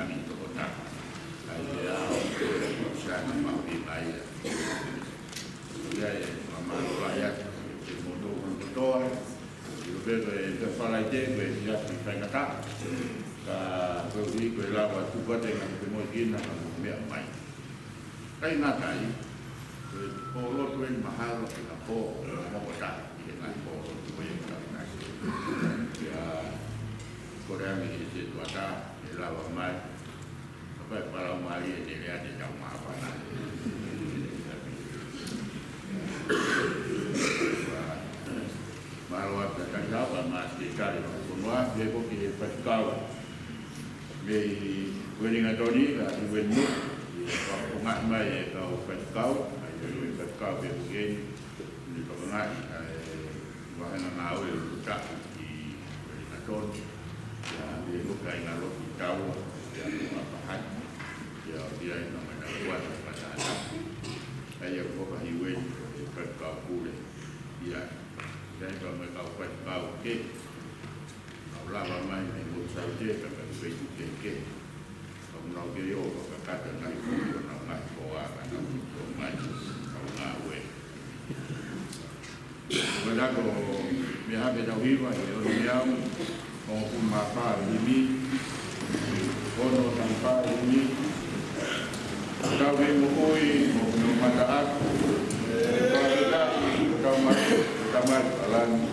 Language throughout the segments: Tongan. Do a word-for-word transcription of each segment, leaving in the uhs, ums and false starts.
Langi ʻi tokotaha. ʻA ia ʻoku sai ʻa e mahuʻinga ia. Ko ia ʻe fakamālō lahi atu kiate kimoutolu kotoa. ʻIo, pea ko e, ko e Falaite ko e siasi faingataʻa. Ka koeʻuhi ko e lava atu pē te ngaahi te moikina ka mou meʻa mai. Kae ngata ai, ko e pō lotu eni mahalo ki ha pō ʻo mokotaha ʻi he ngaahi pō lotu ko ia ka nai. Pea kole ange ki he setuata ʻe lava mai. Ka ʻe palaumālie ʻene lea te tau māfana. Mālō atu Tangihau, ka masi ke kale ma konoa, pea ko ki he faifekau mei Uelingatoni, ka ʻi Uenu, ʻi he fakafofongaʻi mai e kau faifekau, ʻa ia ko e faifekau pē ko eni, ne tokangaʻi ʻa e vāhenga ngāue ʻo e lotu tapu ʻi Uelingatoni, ʻa ia ko e kāinga lotu Taua, ʻa ia ko Apahani, ʻa ia ʻoku ʻi ai e ngaahi matakuata ʻo e Pātata, ʻa ia ko Papa Hiueni, ko e faifekau pule, ʻa ia, ʻa ia ko e kau faifekau kehe, ʻoku lava mai mei Mōsaite, ka ʻoku ʻi ai e feituʻu kehekehe. Ka ʻoku nau kei ō ʻo fakakakato e ngaahi foʻi ʻo nau ngaahi koa, ka nau ō mai, nau ngāue. Ko e taha ko e meʻa hake tau hiva, ʻi he ono mei au, hongofulu mā fā himi, ono taha fā himi, Tau kei moʻui, mo, mo mata aku, e, fakafetaʻi, ko e Tamai, ko e Tamai ʻoku ʻi langi.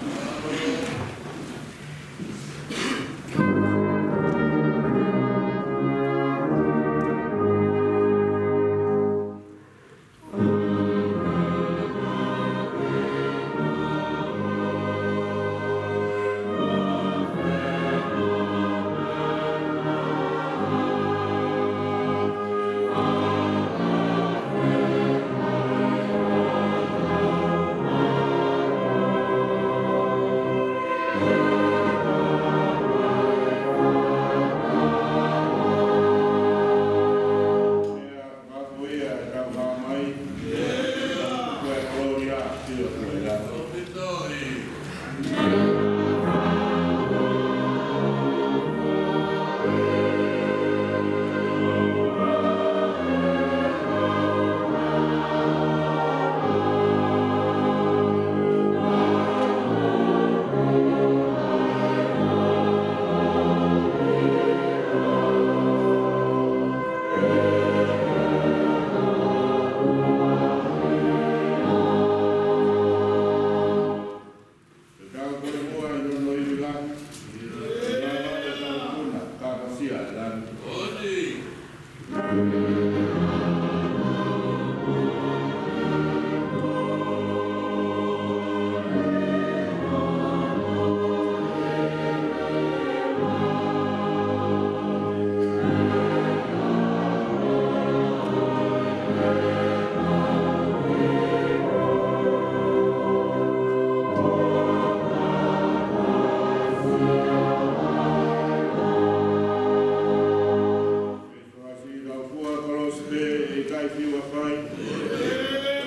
Fasi lau fua kolosi pē ʻe ʻikai fiu ʻa fai.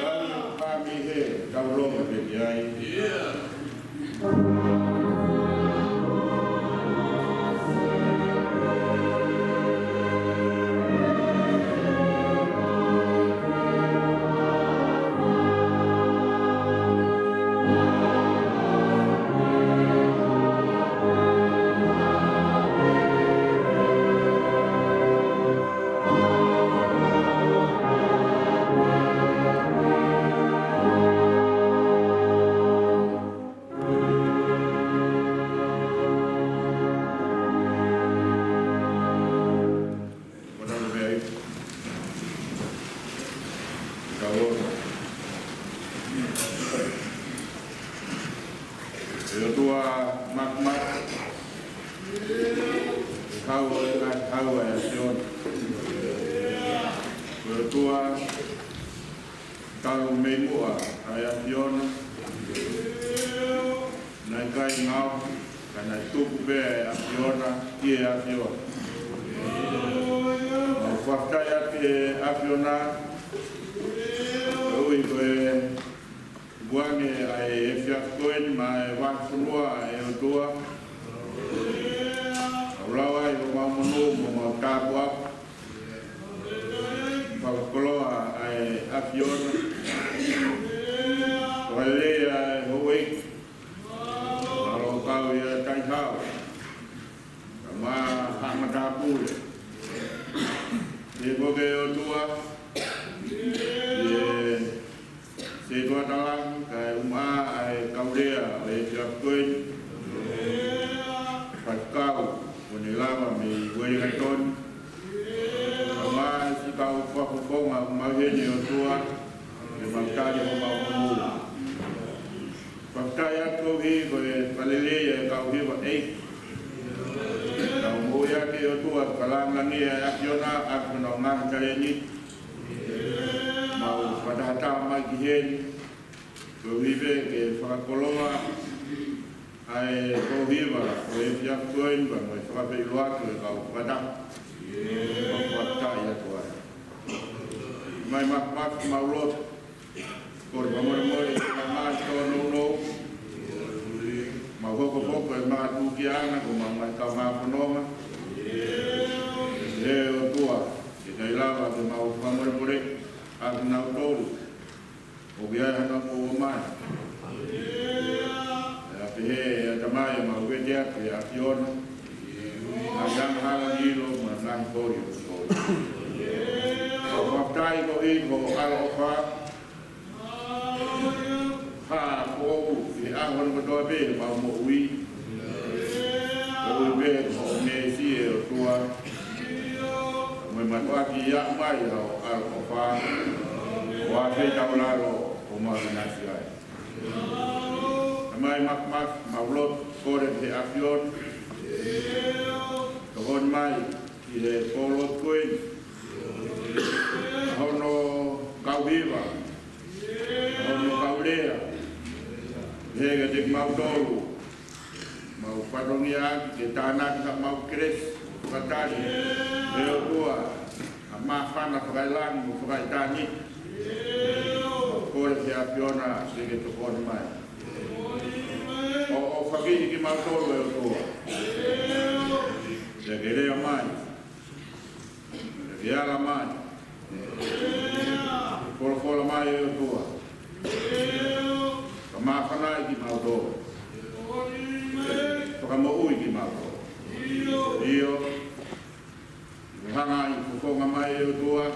Lau ka mi he, kau longa pē ki ai. ʻE ʻOtua mafimafi, ʻe hau ʻo e ngaahi hau ʻa e ʻAfiona. ʻE ʻOtua, talu mei muʻa ʻa e ʻAfiona, naʻe ʻikai ngāue, ka naʻe tupu pē ʻa e ʻAfiona ki he ʻAfiona. Mau fakafetaʻi atu ki he ʻAfiona, koeʻuhi ko e tukuange ʻa e efiafi ko eni maʻa e vahefonua, ʻe ʻOtua. Kau lau ai homau monū mo homau tāpuaki. Fakakoloa ʻa e ʻAfiona. Fakalelei ʻa e houʻeiki. Mālō kau ʻi he taʻehau. Kae ʻumaʻā haʻa matāpule. Pea ko koe ʻOtua, ʻi he Setuata Langi, kae ʻumaʻā ʻa e kau lea ʻo e efiafi ko eni. Faifekau, kuo ne lava mei Uelingatoni. Kae ʻumaʻā siʻi kau fakafofonga ʻoku mau ʻi heni ʻOtua, ke mau tali homau monū. Fakafetaʻi atu koeʻuhi ko e fakalelei ʻa e kau hiva ʻeiki. Kau moʻui ake ʻOtua, fakalāngilangiʻi ʻa e ʻAfiona ʻaki honau ngaahi talēniti. Mau fakatahataha mai ki heni, koeʻuhi pē ke fakakoloa ʻa e kau hiva ʻo e efiafi ko eni, pea mo e fakafeʻiloaki ʻo e kau fakataha. Mau fakafetaʻi atu ai. Tamai mafimafi, mau lotu. Kole fakamolemole ʻi he ngaahi tōnounou. Mau hoko foki ko e makatuʻunga ko homau ngaahi kaungā fononga. ʻE ʻOtua, ke ʻikai lava ke mau fakamolemoleʻi ʻa kinautolu ʻoku ʻi ai haʻanau moʻua mai. Pea pehē ʻe he Tamai, mau vete atu ki he ʻAfiona. Ngaahi angahala, ʻilo mo e ngaahi koli ʻoku tō. Mau fakafetaʻi koeʻuhi ko hoʻo ʻaloʻofa. Hā foʻou ʻi he ʻaho ni kotoa pē ʻemau moʻui. Koeʻuhi pē ko hoʻo meesi ʻe ʻOtua. Mo e mātuʻaki ia mai hoʻo ʻaloʻofa. ʻO ʻafeitaulalo ʻo mau ʻinasi ai. Tamai mafimafi, mau lotu, kole ki he ʻAfiona. Tokoni mai ki he kolo ko eni. Hono kau hiva. Hono kau lea. He ka te kimautolu. Mau fatongia ʻaki ke tānaki haʻamau kelesi. Fakatali. ʻE ʻOtua. ʻA e māfana fakaelangi mo fakaetāniti. Mau kole ki he ʻAfiona ke ke tokoni mai. ʻO, ʻofaʻi kimautolu ʻe ʻOtua. Ke ke lea mai. Ke ke ala mai. Folofola mai ʻe ʻOtua. Kae māfanaʻi kimautolu. Fakamoʻui kimautolu. ʻIo. Mo hanga ʻi he fofonga mai ʻe ʻOtua.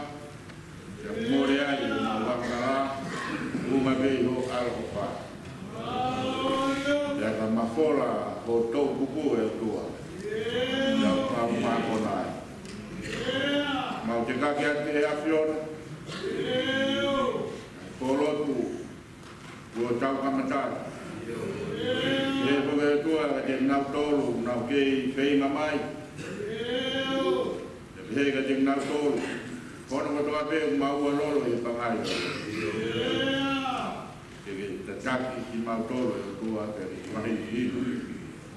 Ke mole ai ʻemau angahala. ʻUma pē ʻi hoʻo ʻaloʻofa. Pea ka mafola hoʻo toʻukupu ʻe ʻOtua. Pea mau mākona ai. Te kake atu ʻe he ʻAfiona. Ko e lotu kuo tau kamata. Pehē foki ʻe he ʻOtua kiate kinautolu ʻoku nau kei feinga mai. Pea pehē kiate kinautolu hono kotoa pē ʻoku mau ʻalu lolo ʻi he pangai. Ke ke tataki kimautolu ʻe he ʻOtua ke ke mahinohino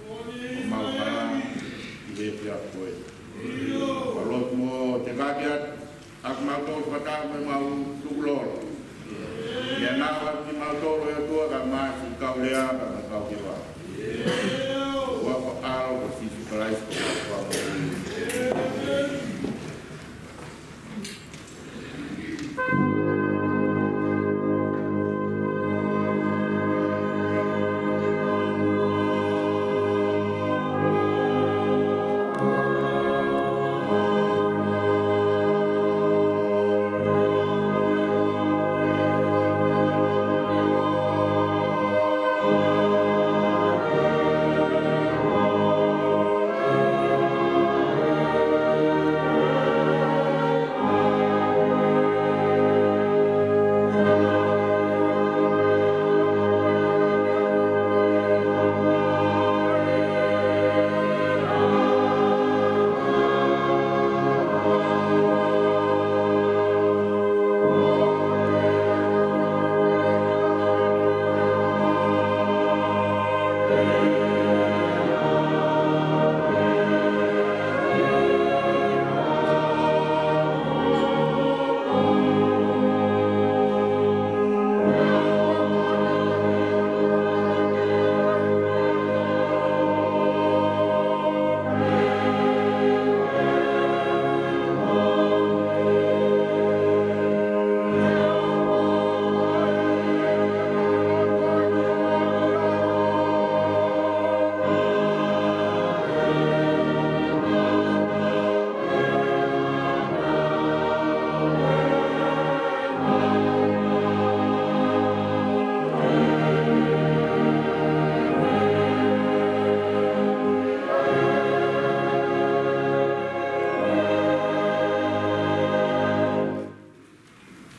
ʻo mau hala ʻi he efiafi ko eni. Ka lotu mo te kake atu ʻa kimautolu fakataha mo ʻemau tukulolo. Ke ke ngāue ʻaki kimautolu ʻe he ʻOtua kae ʻumaʻā siʻi kau lea pea mo e kau hiva. ʻOfa ʻa e ʻAlo ko Sīsū Kalaisi ko homau Fakamoʻui.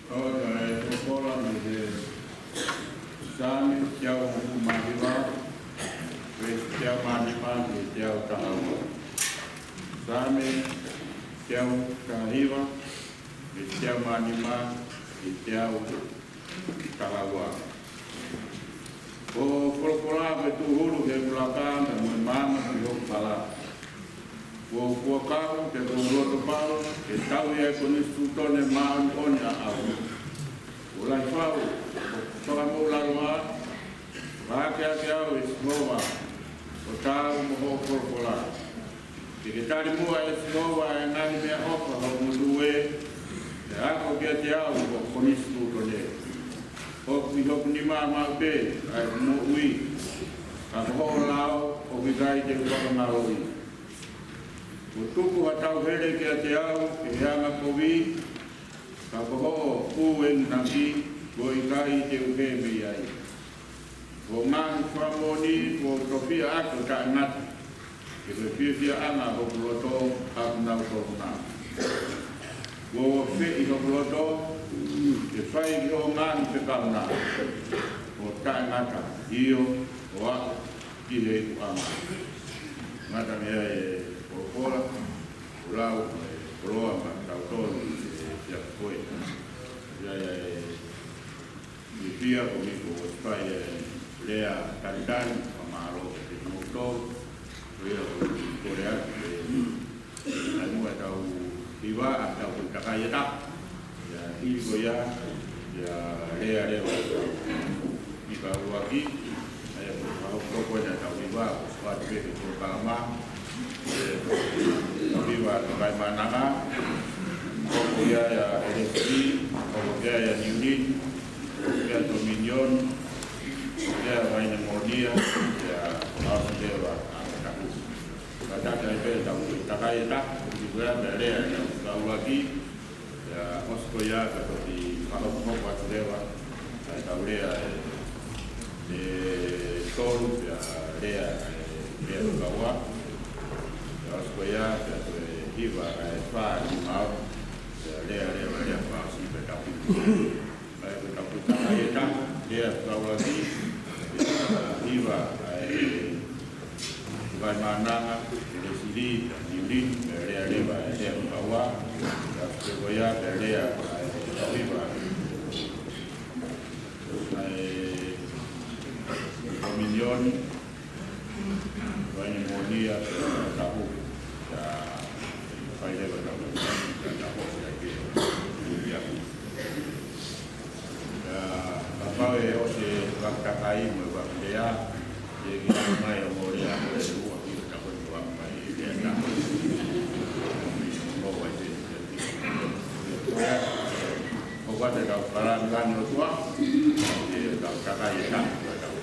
ʻOku ou folofola mei he Saame teau hongofulu mā hiva, veesi teau mā nima ki he teau taha ua. Saame teau taha hiva, veesi teau mā nima ki he teau taha ua. Ko hoʻo folofola ko e tūhulu ki heʻeku laka, mo e maama ki hoku hala. Ko hoku fuakava pea ko hoku loto pau, ke tauhi ʻa e konisitūtone māʻoniʻoni ʻaʻau. Kuo lahi fau hoku fakamoʻulaloa, fakahake au ʻe Sihova, ʻo taau mo hoʻo folofola. Ke ke tali muʻa ʻe Sihova ʻa e ngaahi meʻaʻofa ʻo hoku ngutu ē, pea ako kiate au hoʻo konisitūtone. ʻOku ʻi hoku nima maʻu pē ʻa ʻeku moʻui, ka ko hoʻo lao ʻoku ʻikai te u fakamālohi. Kuo tuku ha tauhele kiate au ʻi he angakovi, ka ko hoʻo ʻū enginaki kuo ʻikai te u hē mei ai. Ko hoʻo ngaahi fakamoʻoni kuo u tofiʻa ʻaki ʻo taʻengata, he ko e fiefiaʻanga ʻo hoku loto ʻaku nau toluna. Kuo u feʻi hoku loto ke fai ki hoʻo ngaahi fekau na, ʻo taʻengata, ʻio, ʻo aʻu ki he ikuʻanga. Ngata mei ai e folofola, ʻoku lau e koloa maʻatautolu ʻi he efiafi ko eni. ʻI ai e fiefia ko eni kuo ʻosi fai e lea talitali, fakamālō kiate kimoutolu. Ko ia ʻoku ou kole atu ke ʻai muʻa ʻetau hiva, ʻa ʻetau kole takai ʻe taha. ʻIo, hili ko ia, ʻio, lea leva ʻetau hiva ʻuluaki, ʻa ia ko e fakahoko ko ē ʻetau hiva, ʻoku ʻoatu pē ki he polokalama, ʻio, hiva ʻa e Kakai Maʻananga, hoko ia ʻia L S P, hoko ia ʻia Niu Lini, hoko ia Dominion, hoko ia Vaine Moʻonia, ʻio, ʻosi leva ʻa Mataku. Kātaki ai pē ʻetau takai ʻe taha, ʻio, ko ia pē lea ʻetau hiva ʻuluaki, ʻio, ʻosi ko ia ka toki fakahokohoko atu leva ʻa ʻetau lea ʻe, ʻe tolu, ʻio, lea ʻe, lea ʻe ua. ʻIo, ʻosi ko ia pea toe hiva ʻe fā, nima, ono. Pea lea, lea, lea, pea ʻosi pea tapu. Pea ko e tapu takai ʻe taha, lea fakaʻuluaki, hiva, ʻa e Vai Maʻananga, Lesili, Niulini, pea lea leva, lea fakaua, pea ko ia, pea lea, ʻa e hiva, ʻa e Kominioni, Vai ni moʻoni ia, tapu, ia, fai leva tapu, ia tapu, ia ke, ia. Ia, kapau ʻe ʻosi e fakatakai mo e fakalea, ʻe ke mai ʻo lea, ʻo lea ua ki he tapu, ʻo mai, ia tapu. Mo vai te, ia. Ko ia, ko ia te kau palani lani ʻOtua, ʻe kau takai e tapu, ʻe kau.